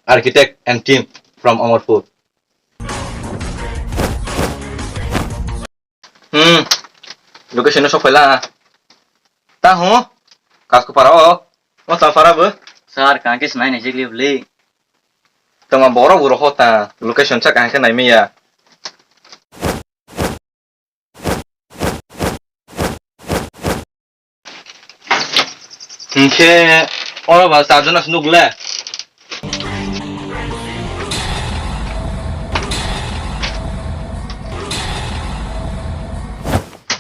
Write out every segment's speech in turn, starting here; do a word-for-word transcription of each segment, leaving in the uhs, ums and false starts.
Architect and team from Amarpur. Hmm. Location no sok phaila. Ta ho? Kasko para o. O ta para bo. Sir, kangke sinai nai jigli bli. Tama borok uro ho ta. Location sak ang khe nai maya. Hinkhe oro ba charjon aswk nukle.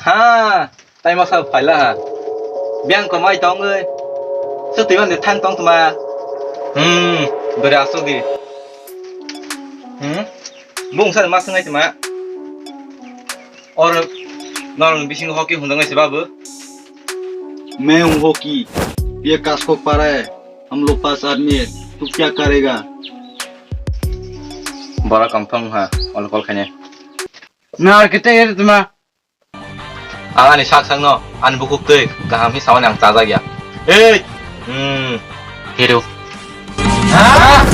Ha, tai masa phaila ha. Biyang komai tongwi. Swtwi mande thang tong tma. Hmm, bere aswk di. Hmm? Bung sa ma swngai tma. Or norok ni bisingo hockey hwnjaknai se ba bo? मैं हूँ हॉकी, ये कास्को पारा है, हम लोग पास आदमी है, तू क्या करेगा? Bora kamphang ha, ol kol khane. Na kete er tuma. Ang ani sak sakno, ani bukhuk twi kaham hi samani ang chajak ya. Ei! Hmm. Hero. Ha?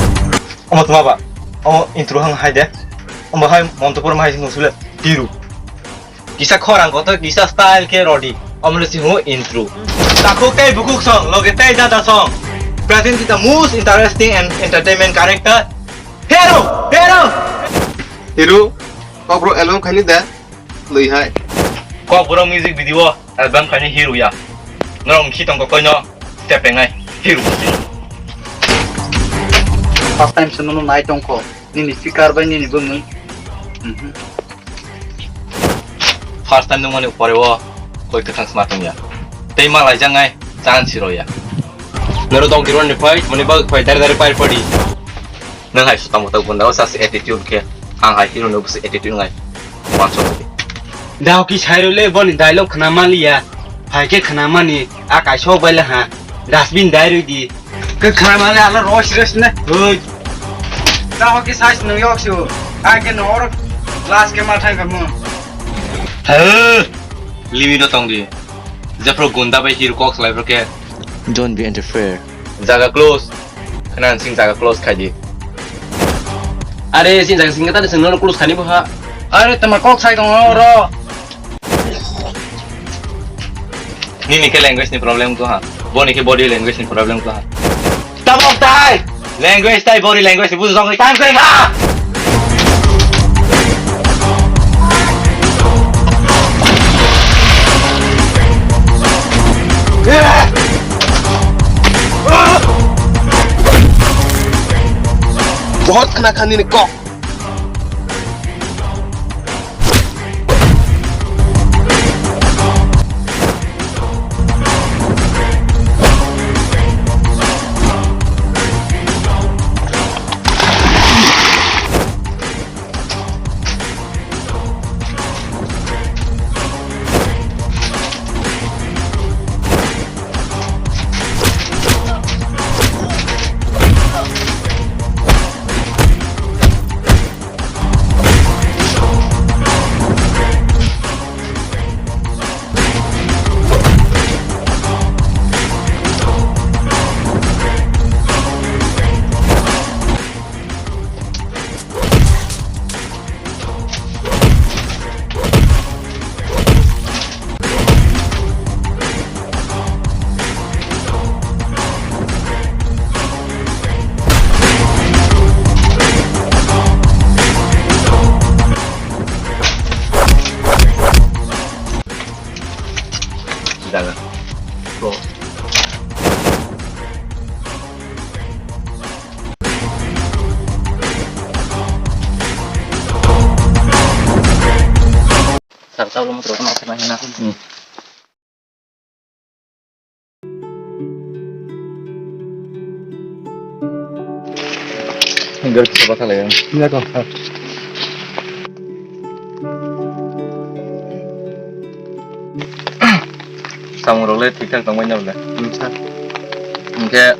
Omo tuma ba? Omo intro hang hai de. Omo hai Montopur ma hai sing sule. Hero. Kisa khorang kotor, kisa style khe rodi. Omo le si hu intro. Takhuk tei bukhuk song, loge tei dada song. Present is the most interesting and entertainment character. Hero! Hero! Hero, kok bro album khaini da? Lwi hai. Kok bro music video album khaini hero ya. Norok khi tongko koino tepengai hero. First time se nono nai tongkho. Nini speaker bai nini bumung. Mhm. First time nungmani pore o koi kwthang sma tongya. Tei ma laijaknai chan siro ya. Noro dong dirwan ni phai, mani bag phai, dari dari pair padi. Nang hai sutang mutak bunda o sas attitude khe. Ang hai hero no busi attitude ngai. Wan so di. Dao ki sairo le boni dialogue khna maliya. Hai khe khna mani a kaisok bai le ha. Dustbin dai rwi di. Kwkhwrang male ala roi sres ne. Hoi. Ta hoki size nung yok su. Ake no or glass ke ma thang kamu. He. Limit o tong di. Jepro gunda bai hir kok slai bro ke. Don't be interfere. Jaga close. Khna sing jaga close khai di. Are sing jaga sing ta sing no close khani bo ha. Are tama kok sai tong ro. Nini khe language ni problem ko ha. Boni khe body language ni problem ko ha. Tabok tai! Language tai body language ni bujo jong time khe ha. Bahut khna khan nini kok. Jaga. Go. Sar tau lo motor ko nak kena hina. Hmm. Enggak bisa pasal ya. Iya kok. Samung rok le thik thak tongbai na bole. Hmm, sir. Hingke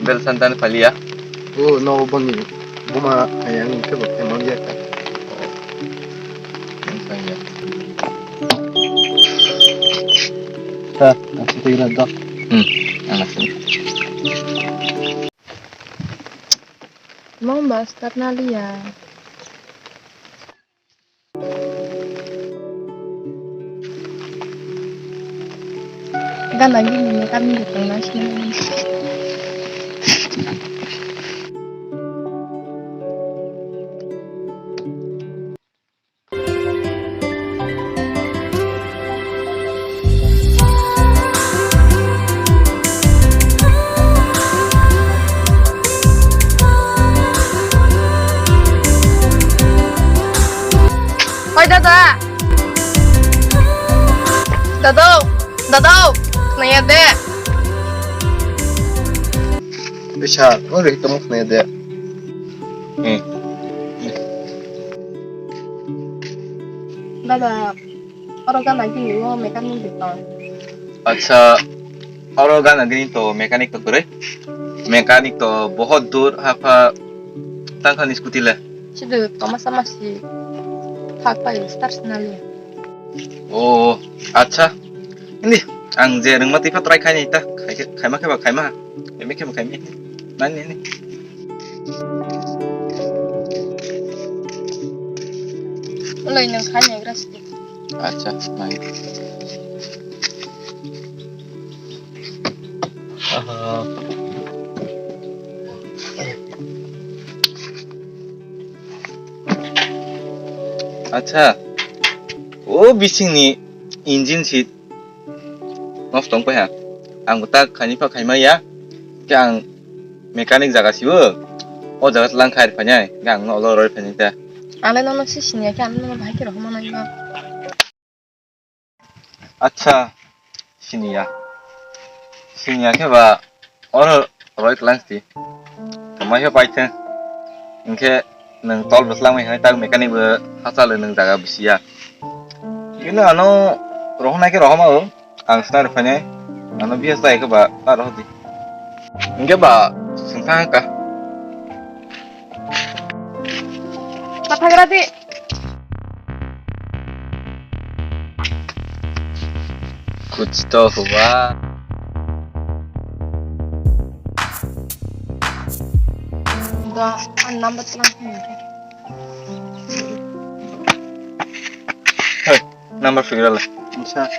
bel santan phalia. O, no boni buma ayang ke bok temang ya ka. Sir, ang sito ila dok. Hmm, ang sito. Mom ba start na liya. Gana gini ni kami ni tong na sini. Oi dada. Dada, dada, naya de. Bisa, oi tamo naya de. Hmm. Dada, oro gana gini o mechanic de tong. Acha, oro gana gini to mechanic to kwrwi. Mechanic to bahut dur, hapha tangkha ni scooty le. Sidu toma sama si thak pai start sina le. Oh, acha. Ini ang je rwngma twi pha try khai nai ta. Khai khe, khaima khe ba khaima. Emi khe ba khaimi. Nani ni. Ulai nang khai nai grasti. Acha, nai. Aha. Acha. O bising ni engine si nosto wng pai ha. Ang bo tak khaini pha khaima ya. Khe ang mechanic jaga sibo. O jaga tlang khai phainai. Khe ang no olo roi phainai ta. Ang le nono si sini ya khe ang nono bahai khe rohorma nai no. Acha, sini ya. Sini ya khe ba oro roi tlang si. Kamai pha pai thang. Hingkhe nwng tol bwslang bai hai tak mechanic bo hachal nwng jaga bisi ya. Bini ano rohornai khe rohorma o, ang swnai rw phainai, ano bihas ta khe ba ta rohor di. Hingkhe ba swng thang kha. Pathagra di. Kuch to hua. Da, an number tlang. Hey, number figure la. Acha.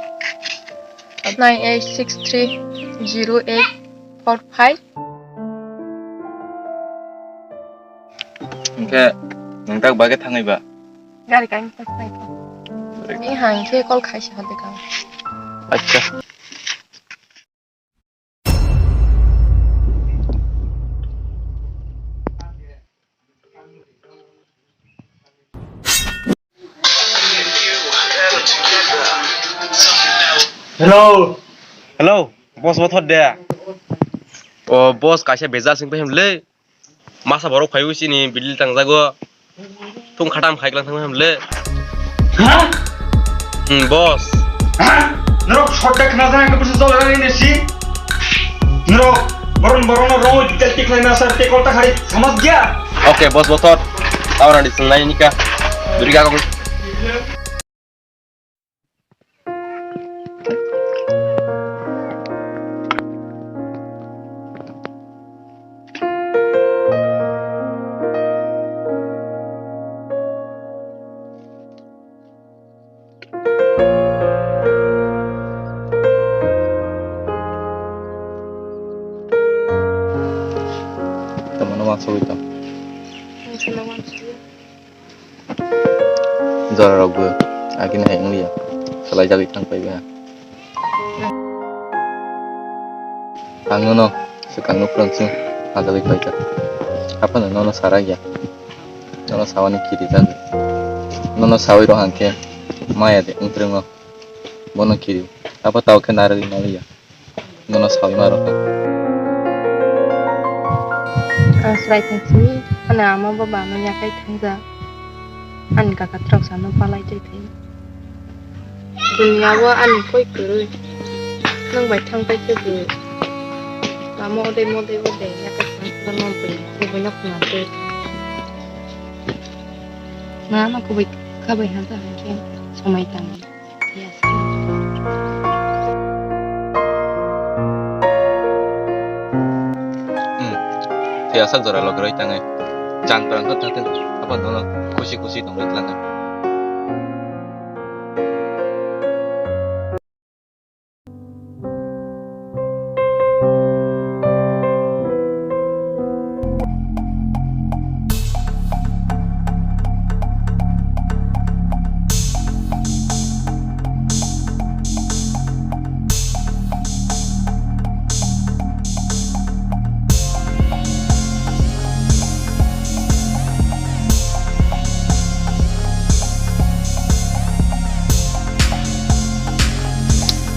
Nine eight six three zero eight four five. Hingkhe nwng tak bagwi thangwi ba? Gari kaisa phai kha. Ni hang khe call khai se hade ka. Acha. Hello. Hello, boss, bothor de. O boss, kaisa bejal sing pai hemle. Masa borok phaiwi chini bidil tangjago. Thung khatam khaiklang thangwi hamle. Ha? Hmm, boss. Ha? Norok shortcut khna jana ke bisa jol rani nesi. Norok boron boron no rongo detail tik lai na sar tik olta khari samaj gya. Okay, boss, bothor. Awan adi senlai nika. Duri ka kong. Tamo no wansugwi tong. Ang sano wansugwi. Jorarokbo agini hai wngliya, swlaijagwi thang paiba. Ang nono swkangno phrwngsing hajagwi paikha. Aphano nono sarakya, nono sawani kirijak. Nono sawi rohang khe maya de wngtwrwngo, bono kiri. Abo tao khe narwgwi maliya. Nono sawi ma rwkha. Ang swrai thang simi, ani ama baba ano yakai thangjak. Ani kaka twrok sano palai twi thai. Dunia o ani koi kwrwi. Nwng bai thang pai khe bo. Lama odei modei bo de yakai thang sano bui, bui no khna twi. Na ano kubui kha bai hanja hangkhe somai tangwi. Hmm. Thwiyasak jora logiroi tangai. Chang prang kha thathwk, abo nono khusi khusi tongwi twlang kha.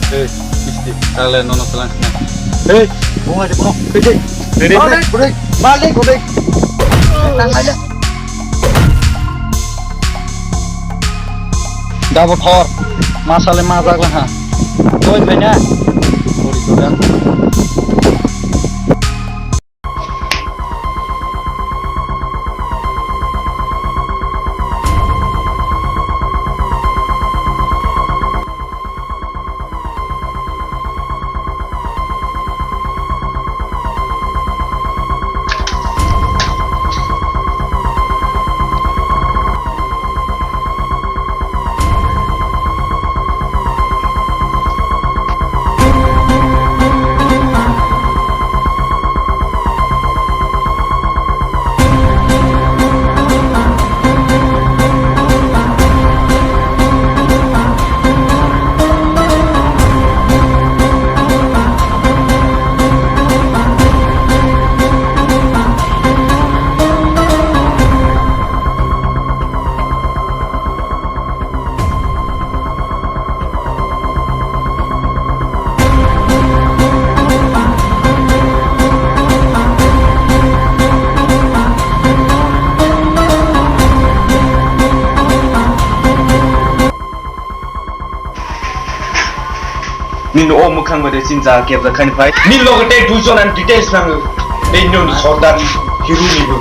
Hey, bisti, tagle nono talang sina. Hey, bunga di bunga. Hey, hey. Ready? Ready? Ready? Malik, ready? Tang aja. Dabo thor, masale ma jagla ha. Koi bhai na? Puri to dan. Nini o mwkhang bai de chincha kebra khani phai. Nini loge tei duijon ang details nango. Tei nini sordar hero ni bo.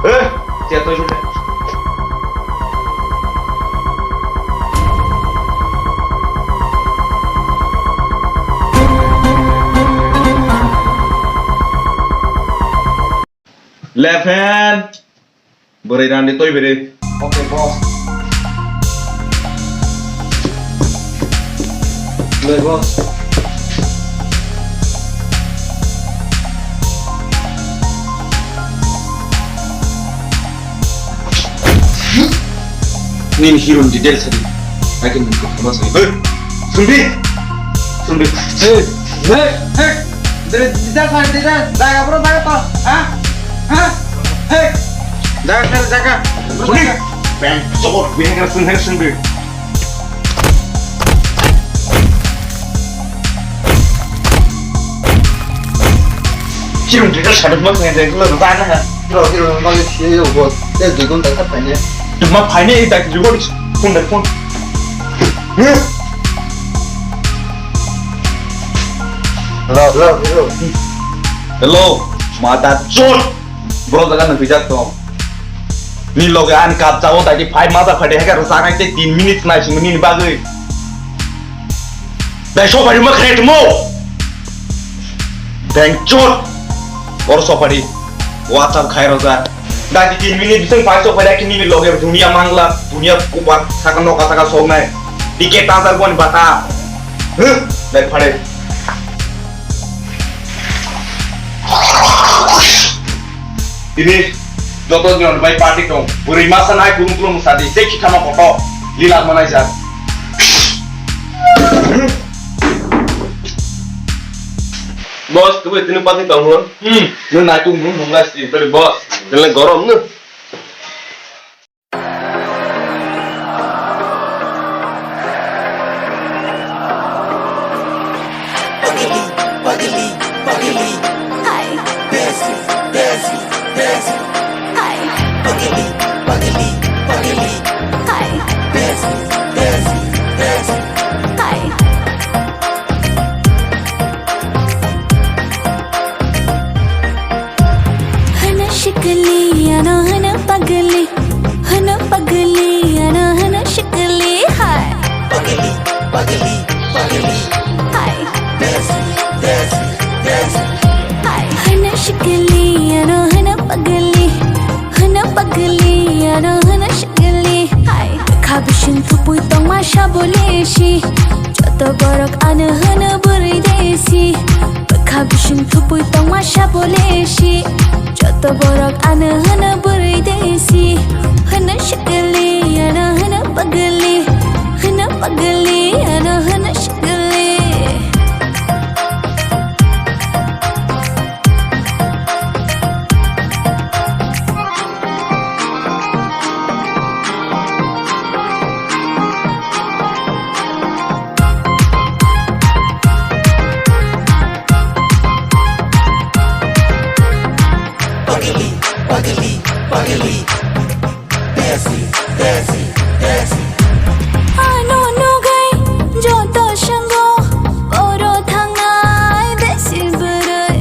Eh, siya to sila. Left hand. Bwrwi randi toi bwrwi. Okay, boss. Bwrwi boss. Nini hero ni details sadi. Akin nini kok khama sai. Hey, Sumbi. Sumbi. Hey, hey, hey. Dere details sadi, details. Jaga bro, jaga to. Ha? Ha? Hey. Jaga, jaga, jaga. Sumbi. Bang, sokot, bang, Sumbi, Sumbi. Chirung twi sadok ma khnai de lo ba na ha. Bro, bro, ma le si yo bo. Te dui ghonta kha phaine. Tuma phaine ei dak jugo phone de phone. Hello, hello, hello. Hello, mata chot. Bro, jaga na bijak to. Ni loge an kap chao, tai di five masa phade hekar sa ngai te tin minutes nai sing ni bagwi. Dai so phari ma kre tumo. Bang chot. Bor so phari. WhatsApp khai roja. Dai di tin minute bising phai so phari kini ni loge dunia mangla, dunia upar saka noka saka sok nai. Ticket tajar bon bata. Huh? Dai phare. Tini joto jon bai party tong. Bwrwi masa nai kulum kulum sadi. Tei khitama koto. Lila manai jak. Boss, tu tini party tong hon. Hmm. Nung nai tu nung nung lai si. Tadi boss, tadi gorom nu. Pagili, pagili, pagili. Hai. Desi, desi, desi. Hai. Pagili, pagili, pagili. Hai. Desi, desi, desi. Hai. Hana shikli, ano hana pagli, hana pagli, ano hana shikli, hai. Hana shikali, ano hana pagli. Hana pagli, ano hana shikali. Hai. Bwkha bising thupui tongma sabo lesi. Joto borok ano hana bwrwi desi. Bwkha bising thupui tongma sabo lesi. Joto borok ano hana bwrwi desi. Hana shikali, ano hana pagli. Hana pagli, ano hana shikali. Pagli, pagli, pagli. Desi, desi, desi. Ano nugai joto shango oro thangnai desi bwrwi.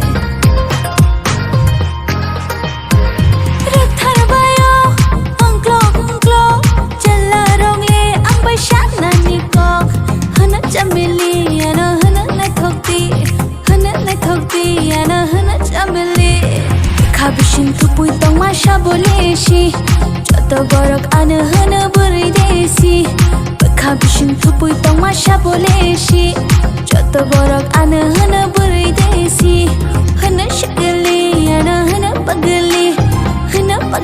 Rwktharbaio ongklok ongklok chwla rokle ang bai saknani kok. Hana chamili ano hana naithok di. Hana naithok di, ano hana chamili. Bwkha bising thupui tongma sabo lesi. Joto borok ano hana bwrwi desi. Bwkha bising thupui tongma sabo lesi. Joto borok ano hana bwrwi desi. Hana shikali, ano hana pagli. Hana pag-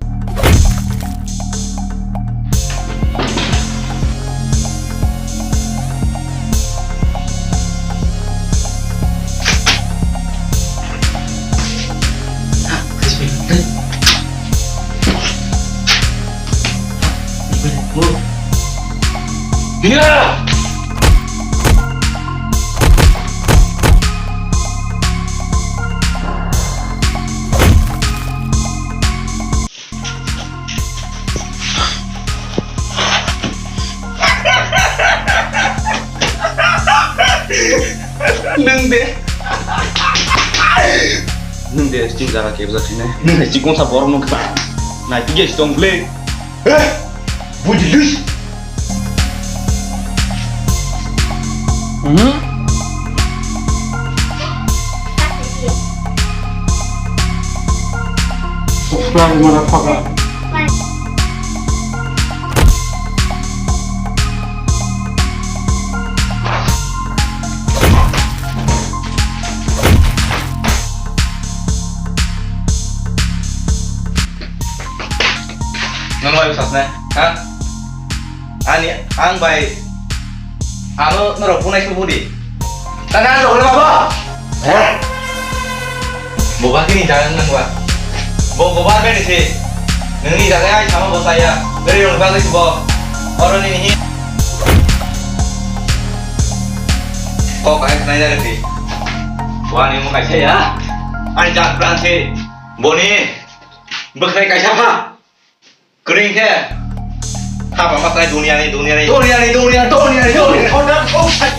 Nwng de. Nwng de, chini jaga kebjak khainai. Nwng hai chikon sa borok nwng kha. Nai tigi si tong ble. Eh? Bujilus. Mhm. Subscribe, motherfucker. Nono bai bwsajnai, ha? Ani, ang bai, ano norok bunai se budi. Tani ano holo babo? He? Bo bagini jaga nang ba. Bo, bo bagini se. Nini jaga ai sama bo saya. Beri rong bagini se bo. Oro nini hi. Kok ai khnai na repi. Wani mo kaisa ya. Ani jak plan se. Boni. Bwkhwnai kaisa pha. Kwrwi khe. Haba ma sai duniani, duniani, duniani, duniani, duniani, duniani. Order, oh, sai.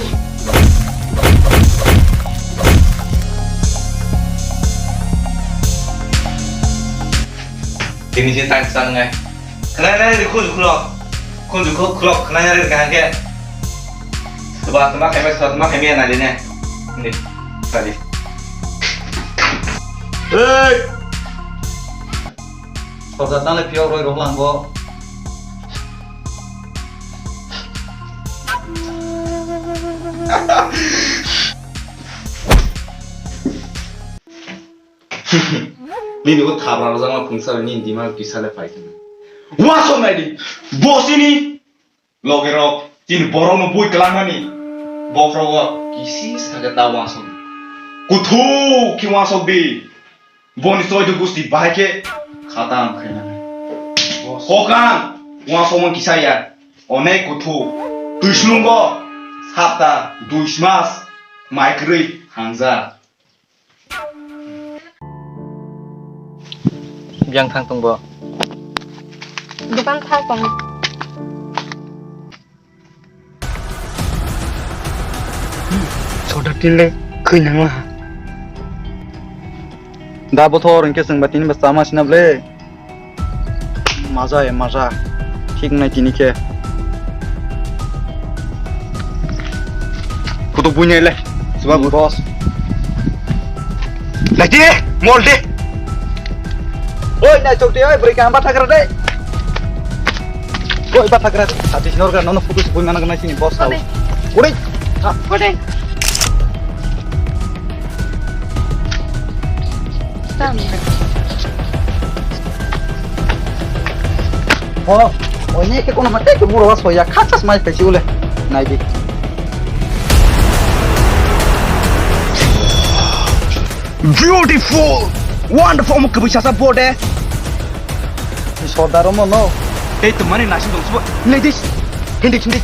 Tini je tak sang ngai. Khnai nai ri khunju khulok. Khunju khulok, khulok, khnai nai ri kahang khe. Seba, seba khai mai, seba, seba khai mai na dine. Ni, tadi. Hey! Sorkar tang le piyok roi rok lang bo. Nini o thabra rwjakma phungsa bai nini dimag kisa le phai thangna. Wasok nai di, bosini. Logerok, chini borokno bui kwlangmani. Bokhrogo kisi sakhe ta wansok di. Kuthuk khe wansok di. Boni choido gusti bahai khe khatam khainani. Kokang wansokmung kisa ya. Onek kuthuk. Twislungo sapta dui mas mai kwrwi hamjak. Biyang thang tong bo. Dukan thang tong. Soda tin le khoi nang la. Da bothor hwnkhe chwng ba tini ba chama sinab le. Maja e maja. Thik nai tini khe. Kutuk bui nai le. Chuba boss. Naidi, mol de. Oi, nai chok de, oi, bwrwi kaham bathagra de. Oi, bathagra, sati sinor ga, nono photo sugui mana gana sini boss tau. Ode. Oi, ha. Ode. Tam. Oh, oh, ini ke kono mate ke muro was hoya, khachas mai pesi ule. Naidi. Beautiful! Wonderful! Omo kwbwi sasa bo de. Sordar omo no. Tei twmani naising dong subo. Ladies, hindi, hindi.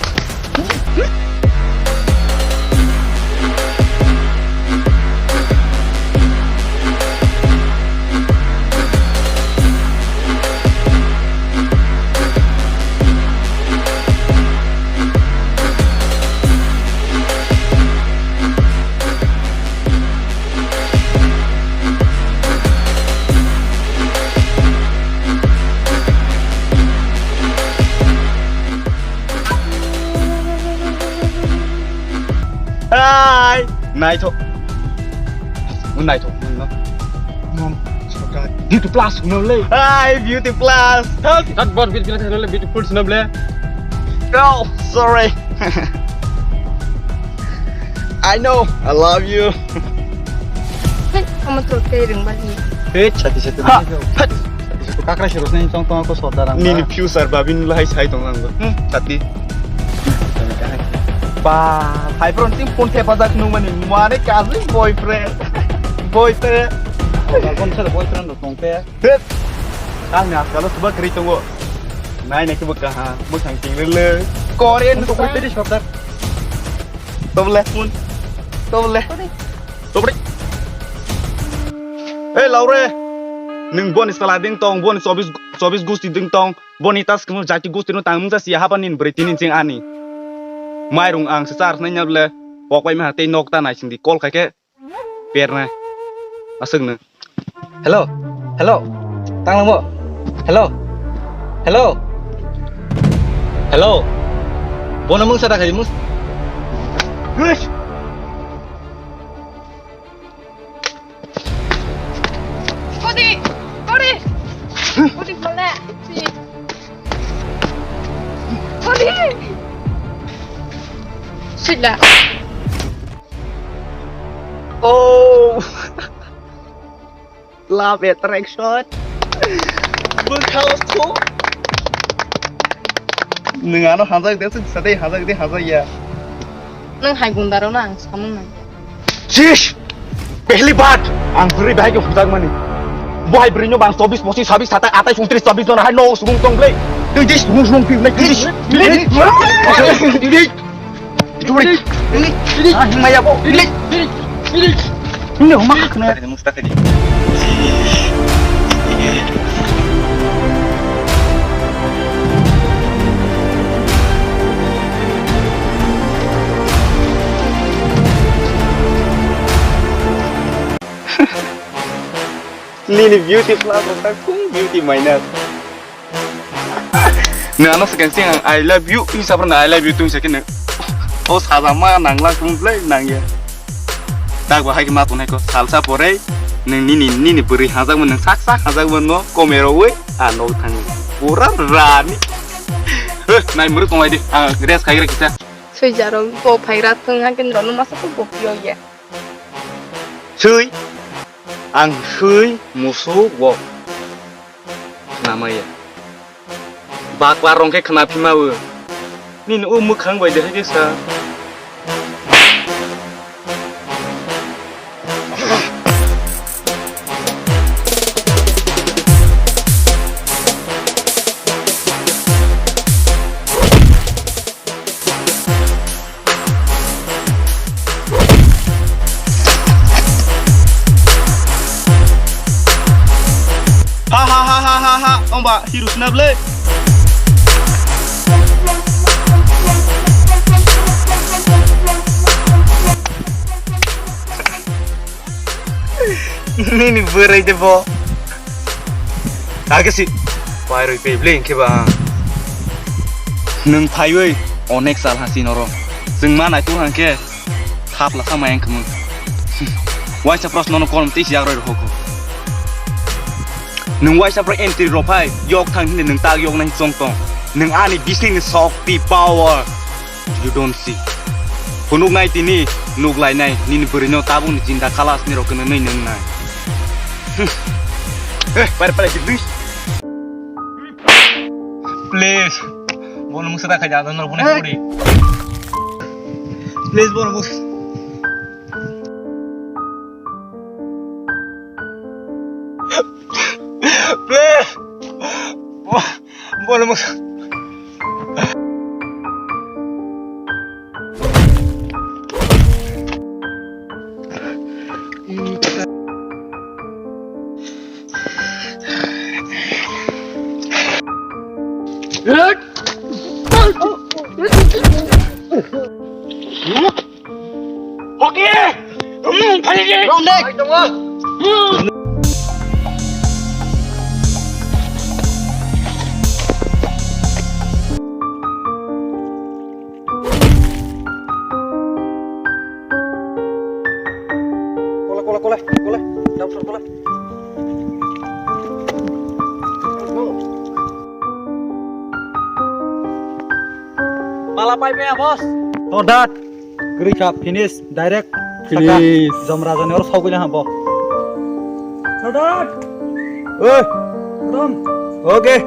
Hai, naithok. Naithok, no. Mom, sokha. Beauty Plus, no le. Hai, Beauty Plus. Thak, thak, bor Beauty Plus, no le, Beauty Plus, no le. Oh, sorry. I know, I love you. Hey, kamu tuh teh ring bali. Hey, sati sati. Ha, ha. Sati sati kakra sirus nih tong tong aku saudara. Nini future babin lahai sai tong ang. Hmm, sati. Ba, hai bro, ting phone thepa jak nung mani, mane kajli boyfriend. Boyfriend. Kon sa boyfriend lo tong te. Hit. Kang ni askalo suba kri tongo. Nai nai ke baka ha, mo sang ting le. Korean to kri teri saudara. Toble. Toble. Toble. Hey, Laure. Nung boni sala ding tong, boni chobis, chobis gusti ding tong, boni tas kunu jati gusti no tang mungsa si haba nin beri tinin ching ani. Mairung ang se char nai nyable, pok bai ma tei nok ta nai sing di kol khai ke. Pernai. Aswk no. Hello. Hello. Tang langbo. Hello. Hello. Hello. Bono mungsa da khai mus. Gush. Kodi. Kodi. Kodi kole. Si. Kodi. Sila. Oh. Love attraction. Bwkhao su. Nwng ano hajak de, swk sadai hajak de, hajak ya. Nwng hai gundaro na ang samung nang. Chish! Pehli baat, ang bwrwi bahai khe hujak mani. Bo hai bwrwi no bang chobis, pochis, sabis, satai, atai, untris, chobis jona hai no sumung tong ble. Twi dis, sumung sumung twi ble, twi dis. Twi dis. Ini huma ya, bo. Ini huma khna. Nini beauty plus rok tak kung beauty minus. Nwng ano swkang sing ang I love you hinwi saphuru nwng I love you twi sakhe nwng. O sajama nangla kung blai nangya. Tak bo hai khe ma tongnai kho salsa pore nwng nini, nini bwrwi hajakmani nwng sak sak hajakmani no komero wi a nok thangwi. Pura rani. He, nai mwrwk tonglai di. Ang rest khaigra kisa. Swijaro bo phaigra thung hakhe norokno masa khe bo phiyo ya. Swi. Ang swi musuk bo. Namaya. Bakla rong khe khna phima o. Nini o mwkhang bai de hai khe sa. Ha ha ha ha ha ha, ongba hero sina ble. Nini bwrwi de bo. Agesi. Pairoi pe ble hinkhe ba. Nwng phaiwi onek sal hasi noro. Chwng ma naituk hangkhe thap lasa mayang khmung. Waisa proshno no korom tei siya roi rokho. Nwng waisa pro entry rok phai yok thang hini nwng tak yok nai chong tong. Nwng ani bising ni shokti power. You don't see. Phunuk nai tini nuk lai nai nini bwrwi no tabuk ni jinda khalas ni rok kwnwi nai nwng nai. Hmm. Eh, pare pare gidis. Please. Bono musa ta khaja don rok bune puri. Please bono musa. Please. Bo-, bono musa. Hoki! Hmm, phai di! Wrong leg! Hmm. Kola, kola, kola, kola. Dam sor kola. Mala pai pe, boss. Order. Gri ka finish, direct. Finish. Saka Jamraja ni oro sogwi na hambo. Order. Oi. Rom. Okay.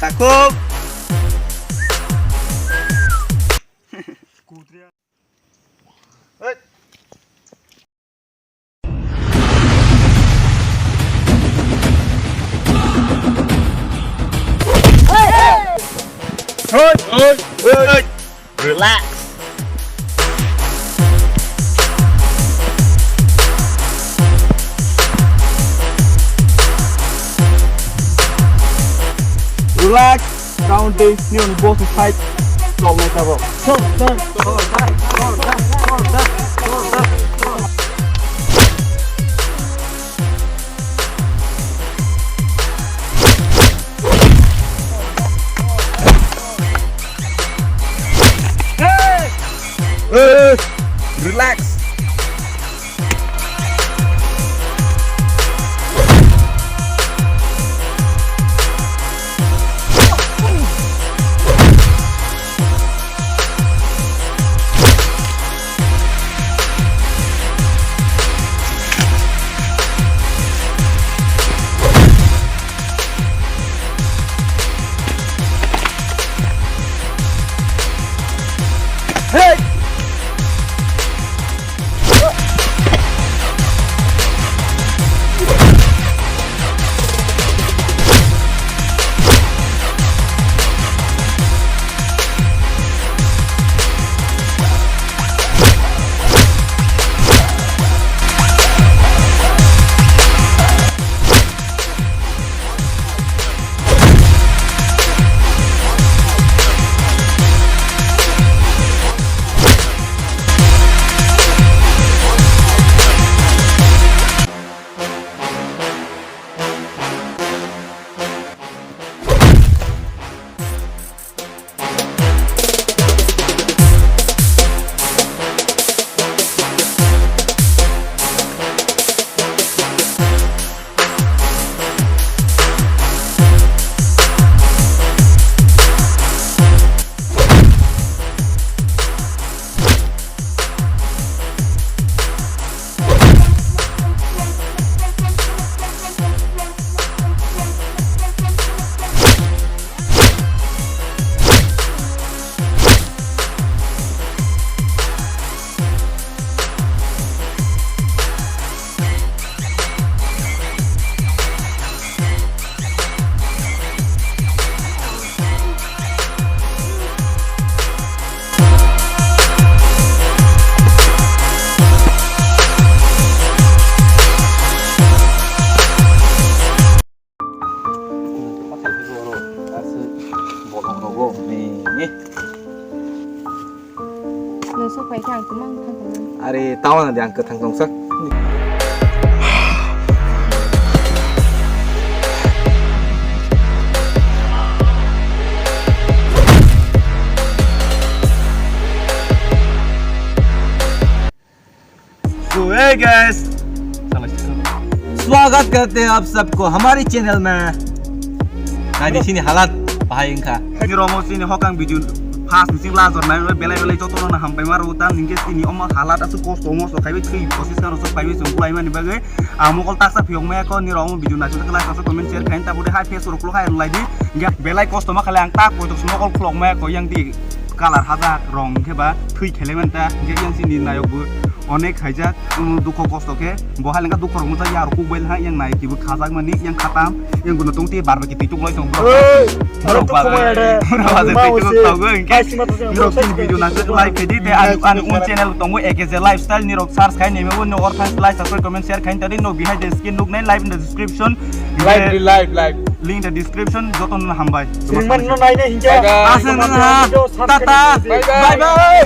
Takhuk. Relax. Relax. Counting, ni on boss fight. Kau mai tabo. Hey! Hey! Relax. Thang tumang thang tumang. Are tawana de ang kwthang tongsak. So hey guys, स्वागत करते हैं आप सबको हमारे चैनल में। Nai di sini halat bahai wngkha. Ni romo sini hokang video first ni sing last jor nai belai belai joto no hambai ma ro ta ninge sini omo halat asu kosto mo so khaibi thui kosis kan so khaibi sung kulai mani bagwi. Ang mokol taksa phiyok maya ko ni romo video naisuk last asu comment share khain ta bude hai face ro klo khai lai di. Ge belai kosto ma khale ang tak koito mokol khlok maya ko yang di. Kalar hajak rong khe ba thwi khele manta, hingke yang sini nayok bo onek khaijak, um, dukho kosto khe bo hai lengkha dukho rok mojak ya rok kuk bai ha yang nayok kibo khajak mani yang khatam yang guna tong te bar bai kitik tuk lai tong borok. Hey! Borok Borok bar bai. Borok bar bai kitik tuk tau go hingke. Hai sima to se borok sini video nang like khe di te ani ani un channel tongo A K J lifestyle ni rok search khai neme bo no or fan like subscribe comment share khai tadi no behind the screen look nai live in the description. Live, live, live. Link in the description joto no hambai. Sringman no naina hinja. Bye bye. Aswk nang ha. Tata. Bye bye. Bye bye.